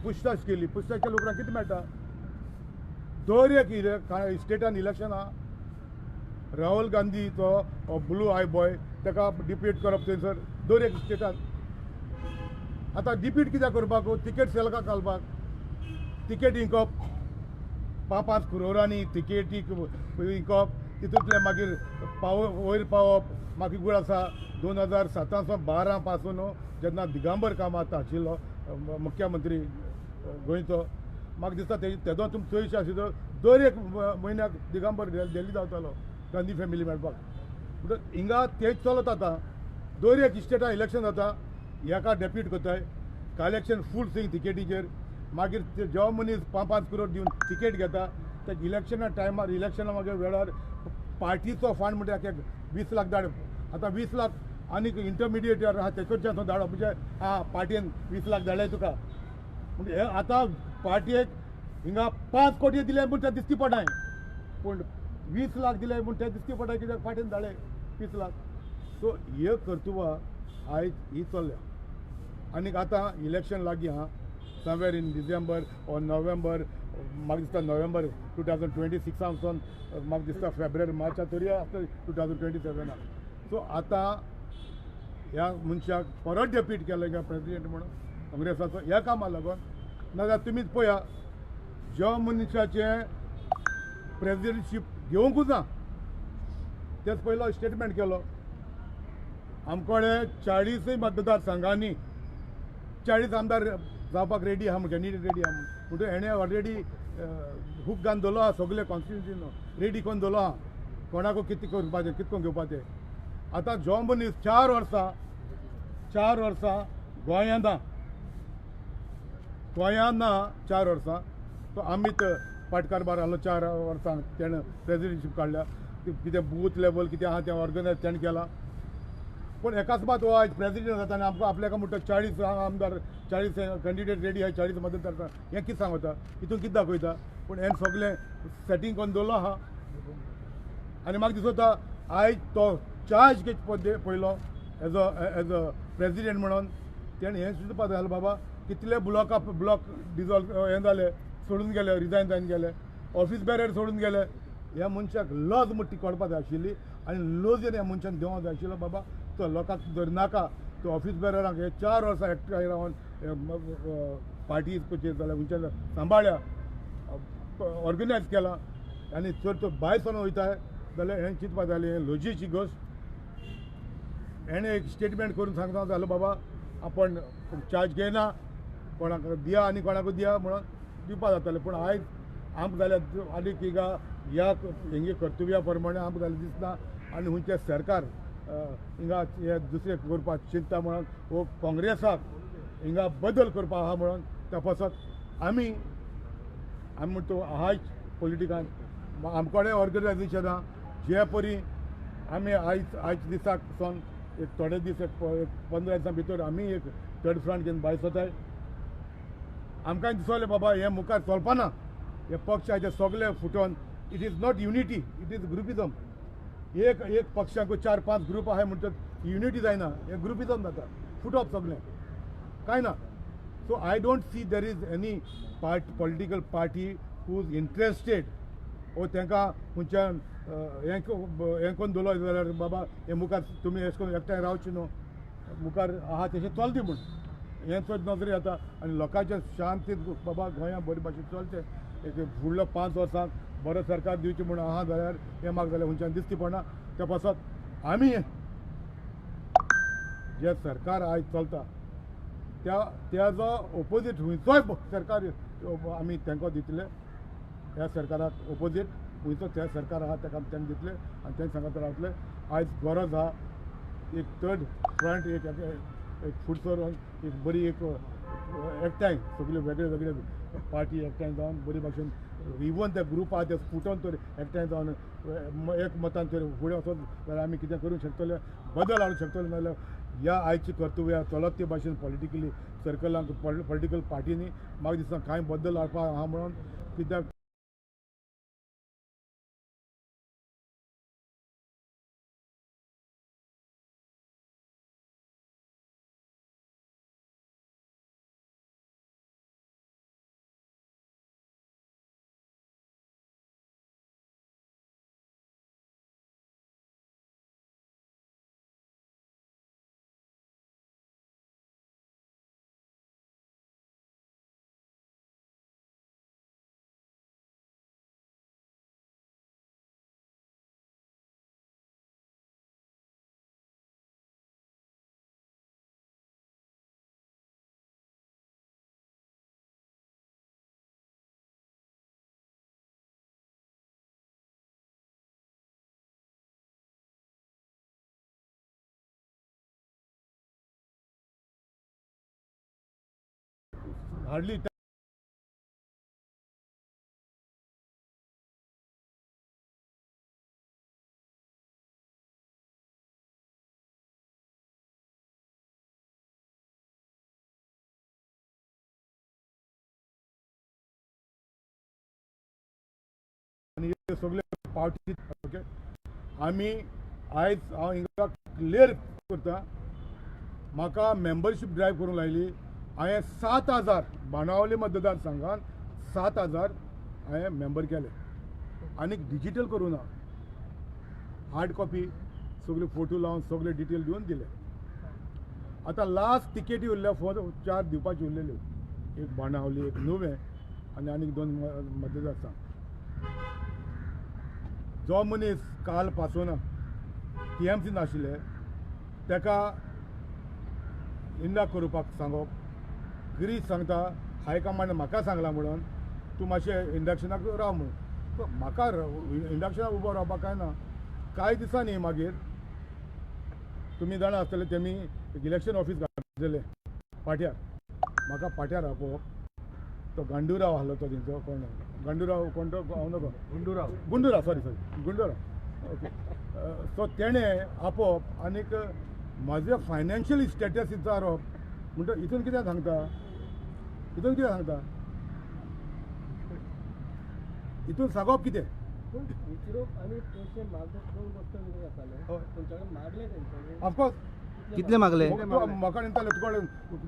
पुछताछ केली, पुछताछ केल्या उपरांत कितें मेळटा? दर एक स्टेटान इलेक्शन आहा. राहुल गांधीचो ब्लू आय बॉय ताका डिपीट करप थंयसर दर एक स्टेटान. आतां डिपीट कित्याक करपाक? तिकेट सेलकाक घालपाक, तिकेट इंकप 5-5 करोडांनी तिकेटीक इंकप, तितूंतलें मागीर पाव वयर पावप. मागीर गुळ आसा 2007 12 पासून जेन्ना दिगंबर कामत आशिल्लो मुख्यमंत्री गोंयचो, म्हाका दिसता तेदो तुमी चोयशे आशिल्लो दर एक म्हयन्याक दिगंबर दिल्ली धांवतालो गांधी फॅमिली मेळपाक. म्हणटकच हिंगा तेच चलत आतां. दर एक स्टेटान इलेक्शन जाता, हेका डेप्यूट करताय, कलेक्शन फूल स्विंग तिकेटीचेर. मागीर जो मनीस 5-5 करोड दिवन तिकेट घेता ते इलेक्शना टायमार, इलेक्शना मागीर वेळार पार्टीचो फंड म्हणटा 20 लाख धाड. आतां 20 लाख आनीक इंटरमिडिएट आहा तेकडच्यान धाडप म्हणजे आं पार्टीन 20 लाख धाडले तुका. म्हणजे हे आतां पार्टयेक हिंगा 5 कोटी दिले म्हूण ते दिसती पडनाय, पूण 20 लाख दिले म्हूण ते दिसती पडनाय कित्याक पार्टीन धाडले 20 लाख. सो हे कर्तुबां आयज ही चल्ल्या. आनीक आतां इलेक्शन लागीं आहा, somewhere in December or November, म्हाका दिसता नोव्हेंबर 2026 वचोन म्हाका दिसता फेब्रुवारी मार्चा तरी आसता 2027. सो आतां ह्या मनशाक परत डेप्यूट केलें काय प्रेजिडेंट म्हणून काँग्रेसाचो ह्या कामा लागून. नाजाल्यार तुमीच पळया, ज्या मनशाचें प्रेजिडेंटशीप घेवंकूच ना तेच पयलो स्टेटमेंट केलो, आमकडे 40 मतदार संघांनी 40 आमदार जावपाक रेडी आहा म्हण, कॅन्डिडेट रेडी आहा म्हण. म्हणटकच हेणें ऑलरेडी हूक घालून दवरलो आहा, सगळे कॉन्स्टिट्युन्सीन रेडी करून दवरलो आहा, कोणाकू कितें करपाचें कितें करून घेवपाचें. आतां जो मनीस 4 वर्सां 4 वर्सां गोंयांत ना, गोंयांत ना 4 वर्सां, तो अमित पाटकार बार आहलो 4 वर्सां तेणें प्रेजिडेंटशीप काडल्या, कितें बूथ लेवल कितें आहा तें ऑर्गनायज तेणें केलां. पूण एकाच मात हो आयज प्रेजिडेंट जाता आनी आमकां आपल्याक म्हणटा 40 आमदार 40 कॅन्डिडेट रेडी आहा, 40 मतदार, हें कितें सांगता, हितून कितें दाखयता? पूण हें सगळें सेटींग करून दवरलो आहा. आनी म्हाका दिसता आयज तो चार्ज घेवचे पयलो एज अ प्रेजिडेंट म्हणून तेणें हें चिंतपा जाय बाबा कितले ब्लॉका ब्लॉक डिजॉल्व हें जालें, सोडून गेले, रिजायन जावन गेले, ऑफीस बेरर सोडून गेले. ह्या मनशाक लज म्हण ती कळपा जाय आशिल्ली आनी लजेन ह्या मनशान देंवोंक जाय आशिल्लो, बाबा तो लोकांक धरनाका, तो ऑफीस बेररांक हे 4 वर्सां एकठांय रावन पार्टी जाल्यार खंयच्यान सांबाळ्या, ऑर्गनायज केला आनी चड तो भायर सरून वयता जाल्यार हें चिंतपा जालें, हें लजेची गोश्ट. हेणें एक स्टेटमेंट करून सांगता जालो बाबा आपण चार्ज घेयना, कोणाक दिया आनी कोणाक दिया म्हणून दिवपा जातालें. पूण आयज आमकां जाल्यार आनीक हिंगा ह्या हेंगे कर्तव्या प्रमाणे आमकां जाल्यार दिसना आनी खंयचें सरकार हिंगा हे दुसरें करपाक चिंतता म्हणून हो काँग्रेसाक हिंगा बदल करपा आहा म्हणून त्या पासत आमी आमी म्हणटा आहाच पॉलिटिकान आमकडे ऑर्गनायजेशन आहा जे परी आमी आयज आयज दिसाक सावन एक थोडे दीस एक 15 दिसां भितर आमी एक थर्ड फ्रंट घेवन भायर सरताय. आमकांय दिसलें बाबा हें मुखार चलपाना, हे पक्ष आहा ते सगळे futon, it is not unity, it is groupism. एक एक पक्षांक 4-5 ग्रुप आहाय म्हणटच युनिटी जायना, हें ग्रुपिजम जाता, फुटप सगळें कांय ना. So I don't see there is any political party who is interested ओ तांकां खंयच्यान हें करून दवरलो जाल्यार बाबा हें मुखार तुमी अशें करून एकठांय रावचे न्हू, मुखार आहा तशें चलता म्हूण हें चड नजरे येता आनी लोकांच्या शांतीत बाबा गोंया बरे भाशेन चलचें, एक फुडलो 5 वर्सांक बरो सरकार दिवचें म्हूण आहा जाल्यार हें म्हाका जाल्यार खंयच्यान दिसती पडना. त्या पासत आमी जें सरकार आयज चलता त्या त्याजो ओपोजीट खंयचोय सरकार आमी तांकां दितले, ह्या सरकाराक ओपोजीट खंयचो त्या सरकार आहा ताका आमी तांकां दितले आनी तें सांगत रावतले. आयज गरज आहा एक थर्ड फ्रंट, एक एक फुडें सरून एक बरी एक एकठांय सगळ्यो वेगळे वेगळे पार्टी एकठांय जावन बरी भाशेन इवन ते ग्रुप आहा ते फुटोन तर एकठांय जावन एक मतान तर फुडें वचत जाल्यार आमी कितें करूंक शकतले, बदल हाडूंक शकतले. नाजाल्यार ह्या आयची कर्तव्या चलत ते भाशेन पॉलिटिकली सर्कलांक पॉलिटिकल पार्टींनी म्हाका दिसता कांय बदल हाडपा आहा म्हणून कित्याक हाडली. आनी हे सगळे पावटी ओके आमी आयज हांव हिंगा क्लियर करता, म्हाका मेंबरशीप ड्रायव्ह करूंक लायली. हांवें 7,000 बाणावली मतदारसंघान 7,000 हांवें मेंबर केले आनी डिजिटल करूं ना, हार्ड कॉपी सगळे फोटो लावन सगळे डिटेल दिवन दिले. आतां लास्ट तिकेटी उरल्या 4 दिवपाच्यो उरलेल्यो, एक बाणावली, एक नुवें आनी आनीक 2 मतदारसंघ. जो मनीस काल पासून टीएमसी नाशिल्ले ताका इंदा करपाक सांगप, गिरीश सांगता हायकमांड म्हाका सांगलां म्हणून तूं मातशें इंडक्शनाक राव म्हणून, म्हाका इंडक्शनाक उबो रावपाक कांय ना. कांय दिसांनी मागीर तुमी जाणा आसतले तेमी इलेक्शन ऑफीस घातलेलें पाट्यार, म्हाका पाट्यार आपोवप. तो गांडुराव आसलो तो तेंचो कोण गांडुराव कोण तो हांव नको Gundurao Gundurao sorry sorry Gundurao okay. So तेणें आपोवप आनीक म्हाजें फायनान्शियल स्टेटस विचारप म्हणटा. हितून कितें सांगता, हितून कितें सांगता, हितून सांगप कितें? ऑफकोर्स कितले मागले म्हाका न्हिताले तुका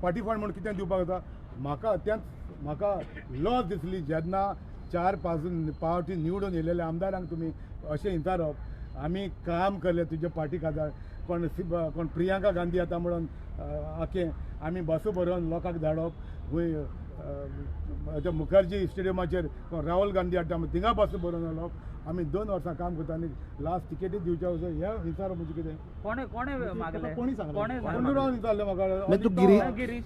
पार्टी फंड म्हणून कितें दिवपाक जाता म्हाका. तेंच म्हाका लॉस दिसली जेन्ना 4-5 पावटी निवडून येयलेले आमदारांक तुमी अशें विचारप. आमी काम केलें तुजे पार्टी खातीर, कोण कोण प्रियांका गांधी येता म्हणून आखे आमी बसो भरोवन लोकांक धाडप, खंय मुखर्जी स्टेडियमाचेर कोण राहुल गांधी हाडटा म्हण थिंगा बसो भरोवन लोक. आमी 2 वर्सां काम करता आनी लास्ट तिकेटी दिवच्या हें विचारप म्हणजे कितें? कोणे विचारलें म्हाका? गिरीश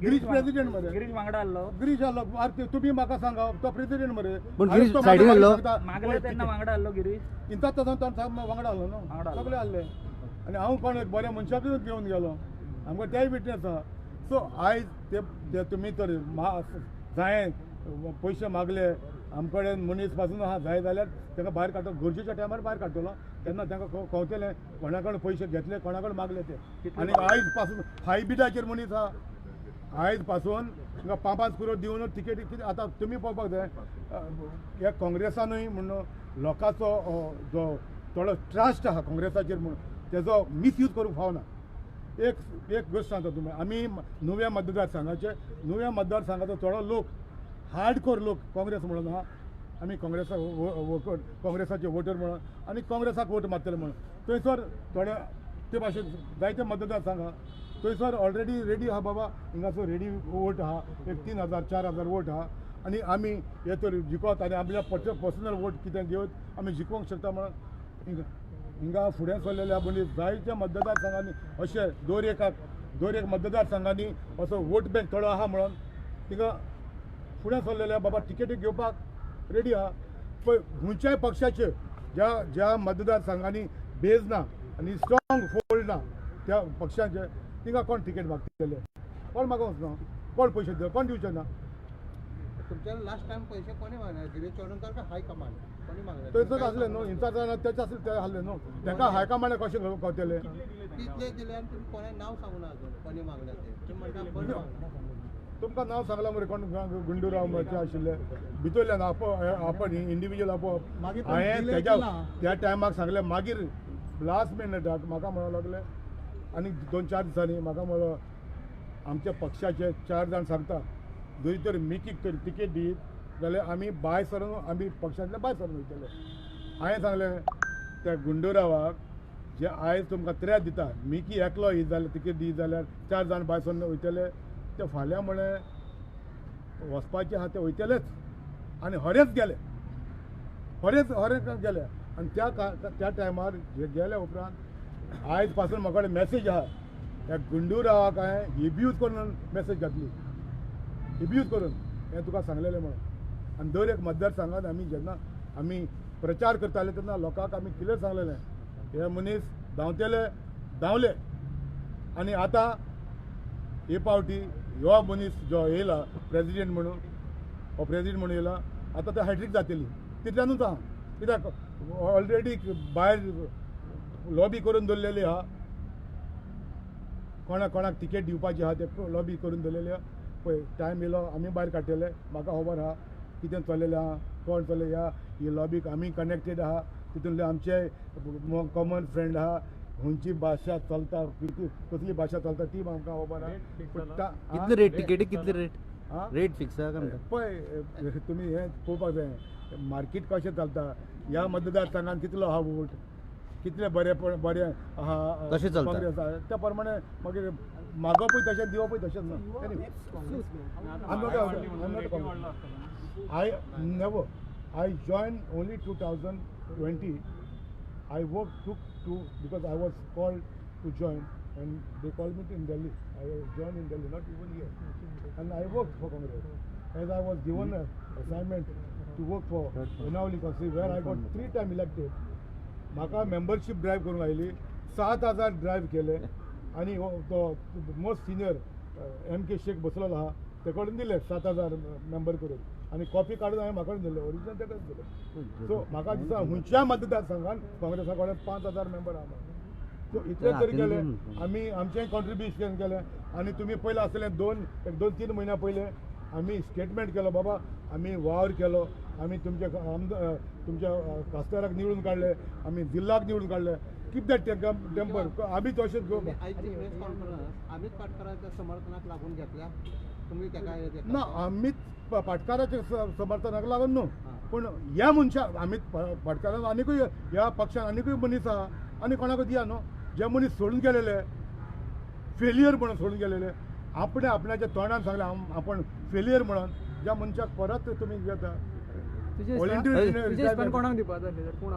गिरीश प्रेसिडेंट मरे, गिरीश वांगडा आसलो, गिरीश आसलो. आरे तुमी म्हाका सांगा तो प्रेसिडेंट मरे, वांगडा आसलो गिरीश इंता वांगडा आसलो न्हू, सगळे आसले. आनी हांव कोण एक बऱ्या मनशाकूच घेवन गेलो, आमकां तेय विटनेस आसा. सो आयज ते तुमी तर जाय पयशे मागले आमकडेन मनीस पासून आहा जाय जाल्यार तांकां भायर काडटलो, गरजेच्या टायमार भायर काडटलो तेन्ना तांकां कळटलें कोणा कडेन पयशे घेतले, कोणा कडेन मागले ते. आनी आयज पासून हायब्रिडाचेर मनीस आहा, आयज पासून तांकां 5-5 करोड दिवन तिकेटी कितें. आतां तुमी पळोवपाक जाय ह्या काँग्रेसानूय म्हणून लोकांचो जो थोडो ट्रस्ट आहा काँग्रेसाचेर म्हणून तेजो मिसयूज करूंक फावना. एक एक गोश्ट सांगता तुमी, आमी नुव्या मतदारसंघाचे, नुव्या मतदारसंघाचो थोडो लोक हार्डकोर लोक काँग्रेस म्हणून आहा, आमी काँग्रेसाक काँग्रेसाचे वोटर म्हणून आनी काँग्रेसाक वोट मारतले म्हणून थंयसर थोडे ते भाशेन जायते मतदारसंघ आहा थंयसर ऑलरेडी रेडी आहा बाबा, हिंगासर रेडी वोट आहा, एक 3,000 4,000 वोट आहा आनी आमी हे तर जिखत आनी आपल्या पर्सनल वोट कितें घेवन आमी जिखोवंक शकता म्हणून हिंगा फुडें सरलेले मनीस जायत्या मतदारसंघांनी अशे दर एक मतदारसंघांनी असो वोट बँक थोडो आहा म्हणून थिंगा फुडें सरलेले बाबा तिकेटी घेवपाक रेडी आहा. पळय खंयच्याय पक्षाचे ज्या ज्या मतदारसंघांनी बेज ना आनी स्ट्रॉंग फोल्ड ना त्या पक्षांचे थिंगा कोण तिकेट मागतले, कोण मागोंक वचना, कोण पयशे दिता, कोण दिवचे ना. तुमच्या लास्ट टाइम पैसे कोणी मागले? गिरीश चोडणकर का हायकमांड कोणी मागले? थंयसर आसले न्हू, इन्चार्ज तेच आसले ते आसले न्हू, तांकां हायकमांड कशें कळटलें? कितले दिले आनी तुमी कोणें नांव सांगूना अजून कोणी मागले ते? तुमी म्हणटा कोण मागले? तुमकां नांव सांगलां मरे कोण गुंडुराव आशिल्ले भितरल्यान आपण इंडिविज्युअल आपोवप. हांवें तेज्या त्या टायमाक सांगलें, मागीर लास्ट मिनटाक म्हाका म्हणूंक लागले आनी 2-4 दिसांनी म्हाका म्हणलो आमच्या पक्षाचे 4 जाण सांगता जरी तर मिकीक तर तिकेट दीत जाल्यार आमी भायर सरून आमी पक्षांतले भायर सरून वयतले. हांवें सांगलें त्या गुंडुरावाक जे आयज तुमकां त्रास दिता मिकी एकलो ही जाल्यार तिकेट दीत जाल्यार 4 जाण भायर सरून वयतले, ते फाल्यां म्हळें वचपाचे आहा ते वयतलेच. आनी हरेच गेले, हरेच हरेच गेले. आनी त्या टायमार गेल्या उपरांत आयज पासून म्हाका मॅसेज आहा ह्या गुंडुरावाक हांवें एब्यूज करून मॅसेज घातली, एब्यूज करून हें तुका सांगलेलें म्हणून. आनी दर एक मतदारसंघात आमी जेन्ना आमी प्रचार करताले तेन्ना लोकांक आमी क्लियर सांगलेलें हे मनीस धांवतले, धांवले. आनी आतां हे पावटी ह्यो मनीस जो येयला प्रेजिडेंट म्हणून, हो प्रेजिडेंट म्हणून येयला, आतां ते हॅट्रीक जातली तितल्यानूच आहा. कित्याक ऑलरेडी भायर लॉबी करून दवरलेली आहा, कोणाक कोणाक तिकेट दिवपाची आहा ते लॉबी करून दवरलेली आहा. पळय टायम येयलो आमी भायर काडटले, म्हाका खबर आहा कितें चल्लेलें आहा, कोण चल्ले ह्या ही लॉबीक आमी कनेक्टेड आहा, तितूंतले आमचे कॉमन फ्रेंड आहा, खंयची भाशा चलता, कसली भाशा चलता ती आमकां खबर आहा. कितले रेट तिकेटी, कितले रेट? रेट फिक्स आहा काय? पळय तुमी हें पळोवपाक जाय मार्केट कशें चलता, ह्या मतदारसंघान कितलो आहा वोट, कितले बरे बरें आहा कशें चलता काँग्रेस आहा त्या प्रमाणे मागीर मागपूय तशें दिवपूय तशेंच ना. I never, I join only 2020. I work took to because I was called to join and they called me in Delhi. I joined in Delhi, not even here. And I worked for Congress. As I was given an assignment to work for Benaulim constituency, where I got 3 times elected. म्हाका membership drive करूंक आयली, 7,000 drive केले आनी तो most senior MK Shaikh बसलेलो आहा ते कडेन दिले 7,000 मेंबर करून आनी कॉपी काडून हांवें म्हाका कडेन दिले, ओरिजिनल ते कडेन दिले. सो म्हाका दिसता खंयच्या मतदारसंघान काँग्रेसा कडेन 5,000 मेंबर आहा. सो इतलें तरी केलें आमी, आमचें कॉन्ट्रिब्युशन केलें. आनी तुमी पयलें आसलें 2-3 म्हयन्या पयलें आमी स्टेटमेंट केलो, बाबा आमी वावर केलो, आमी तुमच्या आमदार तुमच्या खासदाराक निवडून काडले, आमी जिल्ल्याक निवडून काडले. Keep that temper. आमी तशेंच प्रेस कॉन्फरन्स अमित पाटकराच्या समर्थनाक लागून घेतल्या तुमी ताका? ना, अमित पाटकाराच्या समर्थनाक लागून न्हू, पूण ह्या मनशाक अमित पाटकारान आनिकूय ह्या पक्षान आनिकूय मनीस आहा आनी कोणाकूय दिया न्हू, जे मनीस सोडून गेलेले फेलियर म्हणून सोडून गेलेले, आपणे आपणाच्या तोंडान सांगलें आपण फेलियर म्हणून, ज्या मनशाक परत तुमी घेता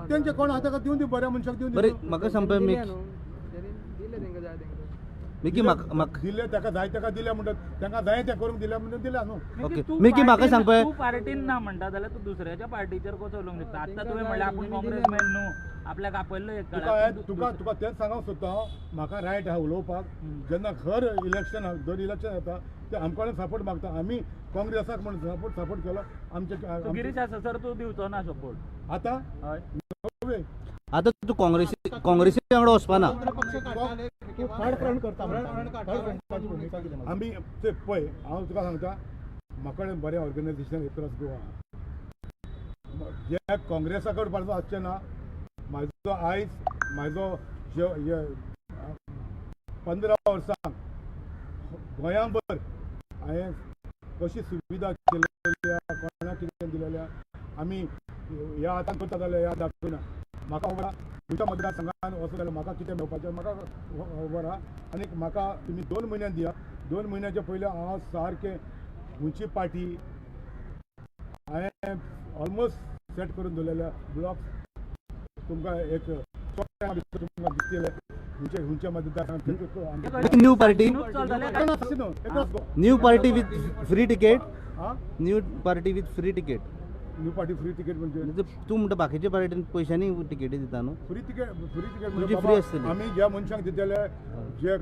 तेंचे कोण आहा ताका दिवन दी, बऱ्या मनशाक दिवन दी. म्हाका सांगपा मिकी दिले ताका जाय ताका दिले म्हणटात, तांकां जाय तें करूंक दिले म्हणून दिल्या न्हू. ओके मिकी म्हाका सांगपा, तूं पार्टीन ना म्हणटा जाल्यार तूं दुसऱ्याच्या पार्टीचेर कसो उलोवंक शकता? आतां तुवें म्हणलें आपूण काँग्रेसमॅन न्हू, आपल्याक आपयल्लो एक तुका तुका तेंच सांगूंक सोदता हांव, म्हाका रायट आहा उलोवपाक. जेन्ना हर इलेक्शन दर इलेक्शन येता ते आमकां सपोर्ट मागता, आमी काँग्रेसाक म्हणून सपोर्ट केलो. आमचे गिरीश आसा सर तूं दिवचो ना सपोर्ट आतां? हय आतां तूं काँग्रेसी वांगडा वचपाना? आमी ते पळय हांव तुका सांगता, म्हाका बरें ऑर्गनायझेशन एक्रॉस गोवा आहा. जे काँग्रेसा कडेन पासून आसचें ना, म्हाजो आयज म्हाजो 15 वर्सां गोंयांभर हांवें कशी सुविधा केलेली आहा, कोणाक कितें दिलेलें आहा, आमी ह्या आतां करता जाल्यार ह्या दाखयना. म्हाका खबर आहा तुमच्या मतदारसंघान वचत जाल्यार म्हाका कितें मेळपाचें म्हाका खबर आहा. आनी म्हाका तुमी 2 म्हयन्यान दिया, 2 म्हयन्याच्या पयलीं हांव सारकें खंयची पार्टी हांवें ऑलमोस्ट सेट करून दवरलेले ब्लॉक्स तुमकां एक तुमकां दिसतले खंयचे खंयच्या मतदारसंघात. New party, new party with free ticket, new party with free ticket. New party free ticket म्हणजे तूं म्हणटा बाकीच्या पार्टीन पयशांनी तिकेटी दिता न्हू? फ्री तिकेट, फ्री तिकेट तुजी फ्री आसतली. आमी ज्या मनशांक दितले जे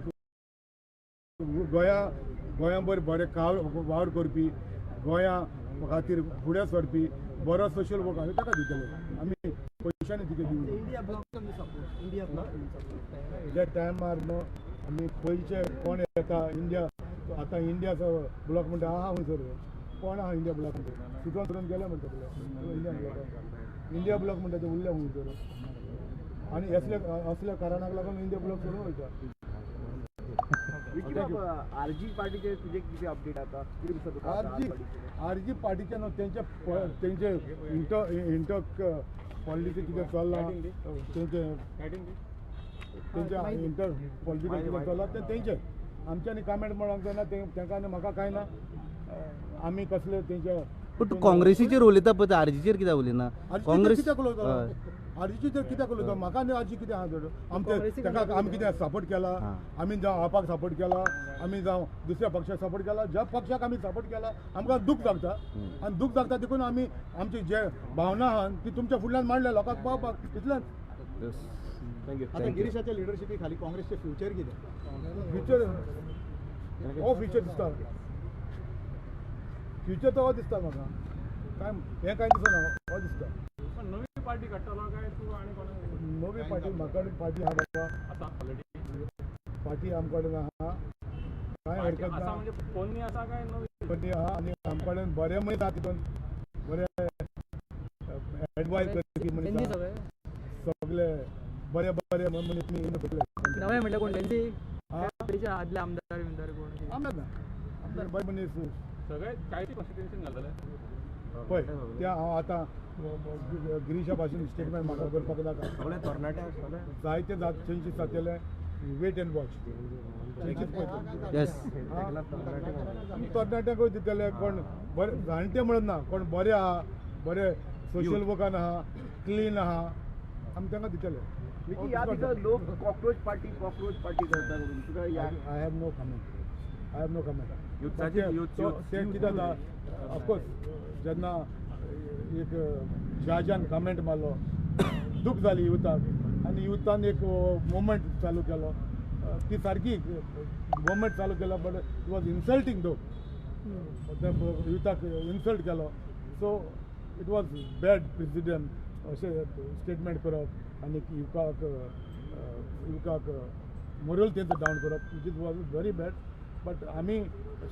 गोंया गोंयांभर बरे वावर करपी, गोंया खातीर फुडें सरपी, बरो सोशल वर्क आसा ताका दितले आमी, पयशांनी तिकेट दिवना. ज्या टायमार न्हू आमी पयचे कोण येता इंडिया, आतां इंडियाचो ब्लॉक म्हणटा आहा खंयसर कोण आहा इंडिया ब्लॉक म्हणटा सुटोन सुटून गेले म्हणटा इंडिया ब्लॉक, इंडिया ब्लॉक म्हणटा ते उरले खंयसर. आनी असल्या असल्या कारणाक लागून इंडिया ब्लॉक सोडून वयता. आरजी पार्टीचे तुजे कितें अपडेट आता? आरजी पार्टीचे न्हू तेंचे तेंचे इंटर पॉलिटिक्स कितें चल्लां, तेंचे तेंचे इंटर पॉलिटिकल कितें चल्लां तें तेंचे, आमच्यांनी कमेंट म्हणूंक जायना, तेंका आनी म्हाका कांय ना. आमी कसले तेंचे. पूण तूं काँग्रेसीचेर उलयता पळय, आरजीचेर कित्याक उलयना? काँग्रेस कित्याक उलयता? आरजीचेर कित्याक उलयता? म्हाका आनी आरजी कितें आहा चड आमचे ताका आमी कितें सपोर्ट केला, आमी जावं आपाक सपोर्ट केला, आमी जावं दुसऱ्या पक्षाक सपोर्ट केला, ज्या पक्षाक आमी सपोर्ट केला आमकां दूख जाता आनी दूख जाता देखून आमी आमची जे भावना आहा ती तुमच्या फुडल्यान मांडल्या लोकांक पावपाक इतलेंच. आता गिरीशाच्या लिडरशिपी खाली काँग्रेसचे फ्युचर कितें? फ्युचर हो फ्युचर दिसता. फ्युचर तो हो दिसता म्हाका. काय हें कांय दिसना, हो दिसता. पण नवी पार्टी काडटलो काय तूं आनी कोणाक? नवी पार्टी म्हाका पार्टी आहा बाबा. आसा ऑलरेडी. पार्टी आमचे कडेन आहा, कांय हरकत आसा ना. म्हणजे पोन्नी आसा काय नवी? पार्टी आहा आनी आमचे कडेन बरे मनीस आहा, तितून बरे एडवायज करपी मनीस तेंची आहा. सगळे सगळे बरे बरे मनीस न्ही. नवे म्हटल्यार कोण तेंची? हा? तेचे आदले आमदार बिमदार कोण? आमदार ना, आमदार बरे मनीस. सगळे कांय कॉन्स्टिट्युएन्सीन घालतले? पळय, त्या हांव आतां गिरीशा भाशेन स्टेटमेंट म्हाका करपाक नाका. सगळे तरणाटे आसतले. जायते जात चेंजीस जातले, वेट एंड वॉच, चेंजीस पळयतले. येस. तरणाट्यांकूय दितले. कोण बरे जाणटे म्हणत ना, कोण बरे आहा, बरे सोशल वर्कान आहा, क्लीन आहा, आमी तांकां दितले. विकी, ह्या दिसा लोक कॉक्रोच पार्टी, कॉक्रोच पार्टी करता म्हणून तुका ह्या I have no comment, I have no comment. युथाचे- youth- youth- ते कितें जाता, ऑफकोर्स जेन्ना एक जजान कमेंट मारलो, दूख जाली युथाक आनी युथान एक मुवमेंट चालू केलो. ती सारकी मुवमेंट चालू केलो, but it was insulting though. युथाक insult केलो, so it was bad precedent. अशें स्टेटमेंट करप आनी युवकाक मोरल तेंचो डावन करप, which is was very bad. But आमी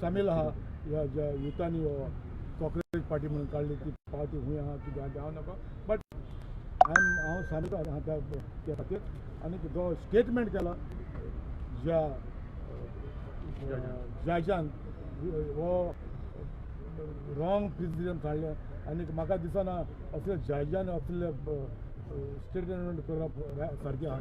सामील आहा ह्या ज्या युथांनी हो कॉक्रोच पार्टी म्हणून काडली, ती पार्टी खंय आहा कितें आहा तें हांव नकळो, बट I am हांव सामील आहा त्या खातीर. आनी जो स्टेटमेंट केला ज्या जजान, हो रॉंग प्रिसिडंट हाडलें आनी म्हाका दिसना असले जजान असले स्टेटमेंट करप सारकें आहा.